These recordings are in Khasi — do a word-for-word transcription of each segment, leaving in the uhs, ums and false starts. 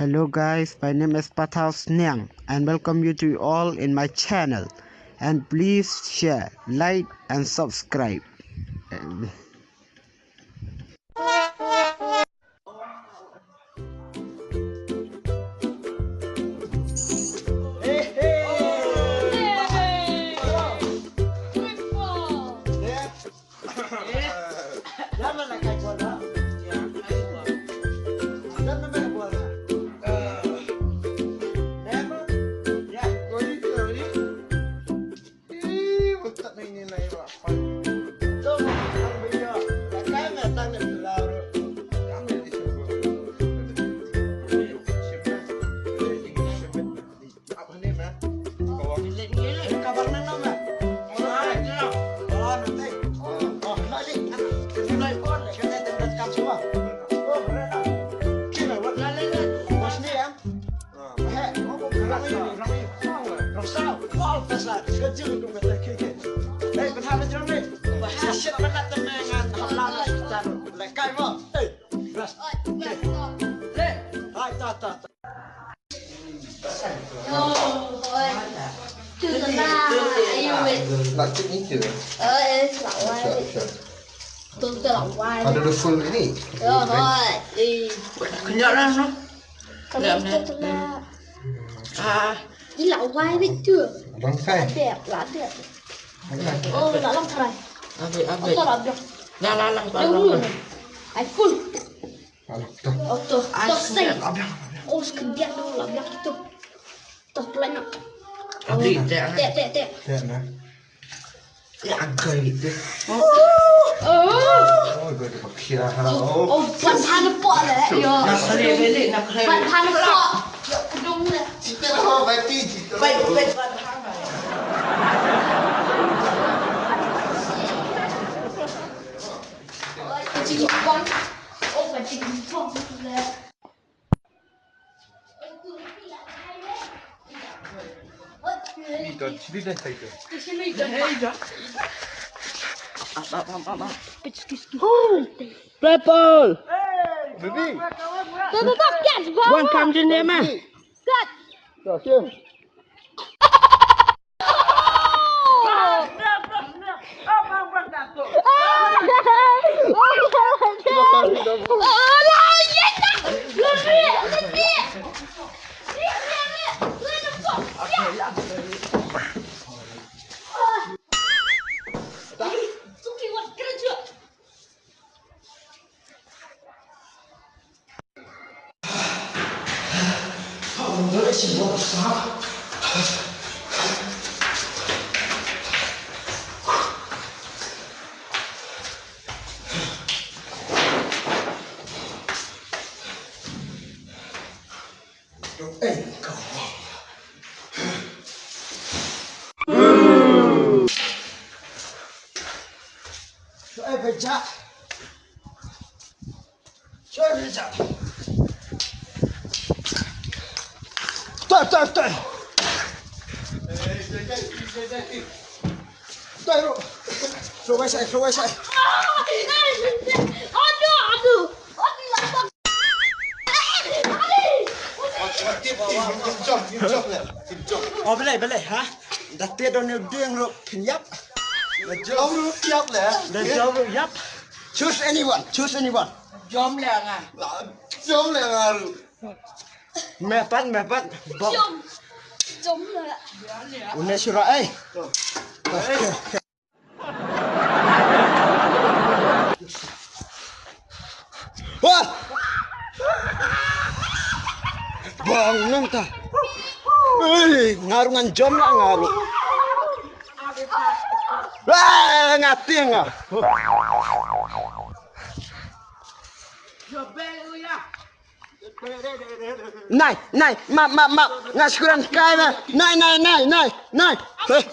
Hello guys, my name is Pathaw Sniang and welcome you to all in my channel. And please share, like and subscribe. Ada the full ini. Kenyal lah no. Ah. Ila wai bitu. Abang kai. Ada, ada. Oh, la long try. Abi, abi. Apa la biang? La, la, la, la, la. Ai full. Alah, dah. Oh, tu. Ai, tu sing. Abiang, abiang. Oh, sekedian dulu, abiang gitu. Terus pelan nak. Abri, tek, tek, tek, tek. Tek, nah. Ya, agak gitu. Oh. Oh, gue udah pakai, ha. Oh, oh, ban han pok le, yo. Nak kena beli, nak kena. Ban han pok. Yo, kedung le. Cerita apa, Bati? Cerita apa? Baik, baik, ban han. Purple. Baby. One come to near man. Oh, balei, balei, ha? Da te don ne deng ro phin yap. Da jom ro yap le. Da jom ro yap. Choose anyone, choose anyone. Jom le nga. Jom le nga ro. Me pat, me pat. Jom. Jom le. Une sura ai. Wah! Bang nang ta. Ei, nga ruh ngan jom lah nga ruh. Wah, nga tieng nga. Nai, nai, map, map, map. Nga sikuran kai na. Nai, nai, nai, nai, nai. Heh.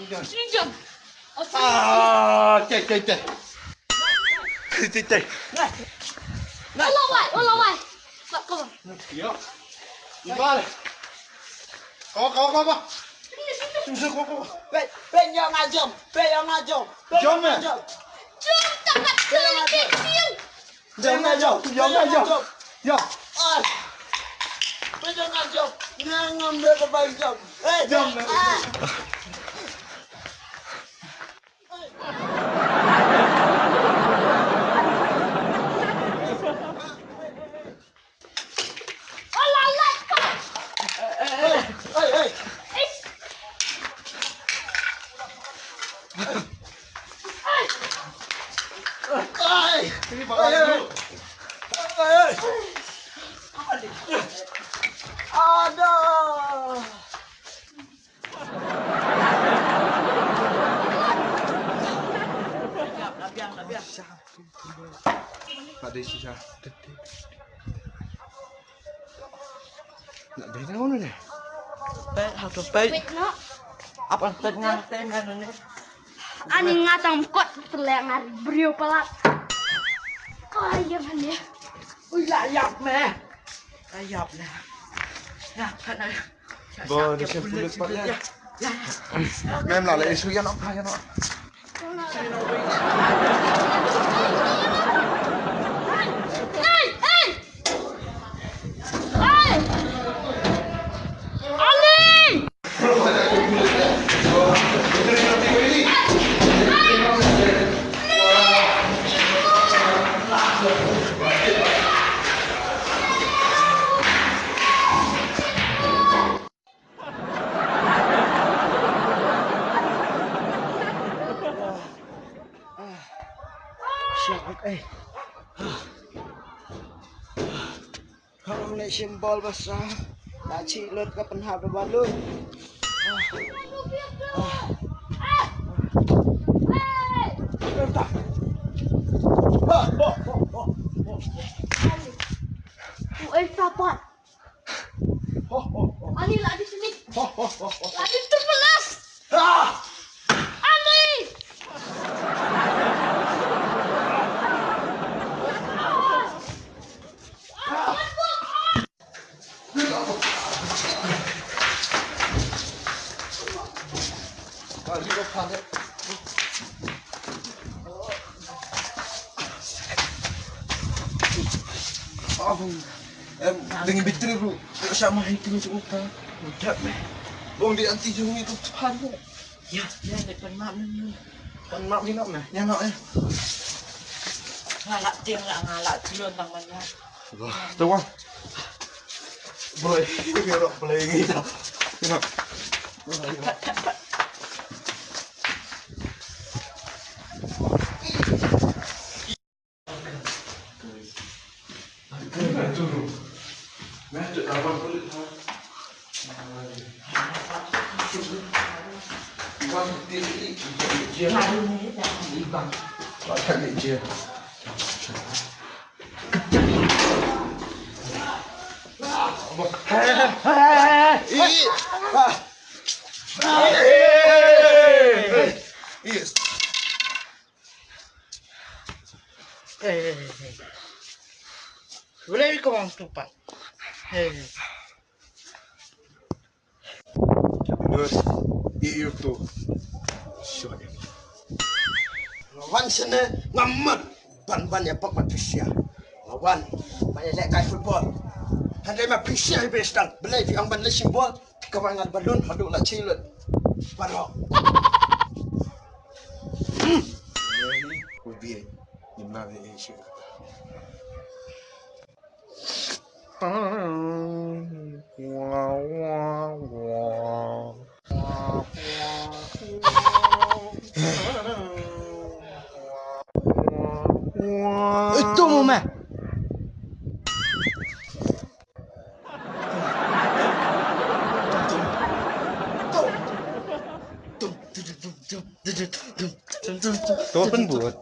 Jump. Ah, cek, cek, cek. Cek, cek. Walawai, walawai. Mak, come on. Yo. Ibal. Kau, kau, kau, kau. Sini, sini. Sini, kau, kau. Peit, peit, ïa nga jump. Peit, ïa nga jump. Peit, ïa nga jump. Jump, tak, tak, tak. Jump, jump, jump, jump. Yo. Ah. Peit, ïa nga jump. Nga ngam dei ka bai jump. Eh, jump. Ah. Aduh. Pat dei shisha. Nak bina mana ni? Peit, ha tu peit. Peit noh. Apa peit ngan teng ngan ni? Ani nga tang kot telek ngan briew palat. Kau ïa mana? Ui, la ïap me. La ïap me. Ya, kan ai. Ba, dia pulit pat ya. Mem la le isu ya nok, ya nok. Shit, okay. Ka ong leh shim bol ba sa. La chih lut ka pynhap da balun. Uei, sapat. Ani la di sini. La di tu pelas. Ani. Em, ding bitri ru. Sa ma hiting jong ka. Udah me. Bong di anti jong itu pan. Ya, ya, ni pan mak ni. Pan mak ni nak me. Ya nak eh. Ngalak ting lah, ngalak tulun tang man ya. Wah, tu wah. Boy, ini orang play gitu. Ini. Yes. Eh, eh, eh, eh. Boleh kau orang tupat. Eh. Terus, i itu. Shot. Lawan sini ngamon ban ban ya pok ma pisia. Lawan ma ya lek kai football. Hadai ma pisia i bestan. Belai pi ang ban leshing ball. Ka ba ngat balun haduh la chilun. Baroh. Hmm. Ini ubi. Ini ni isi. Itu mu meh. Tu pun buat.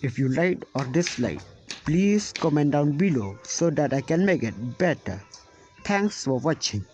If you liked or disliked, please comment down below so that I can make it better. Thanks for watching.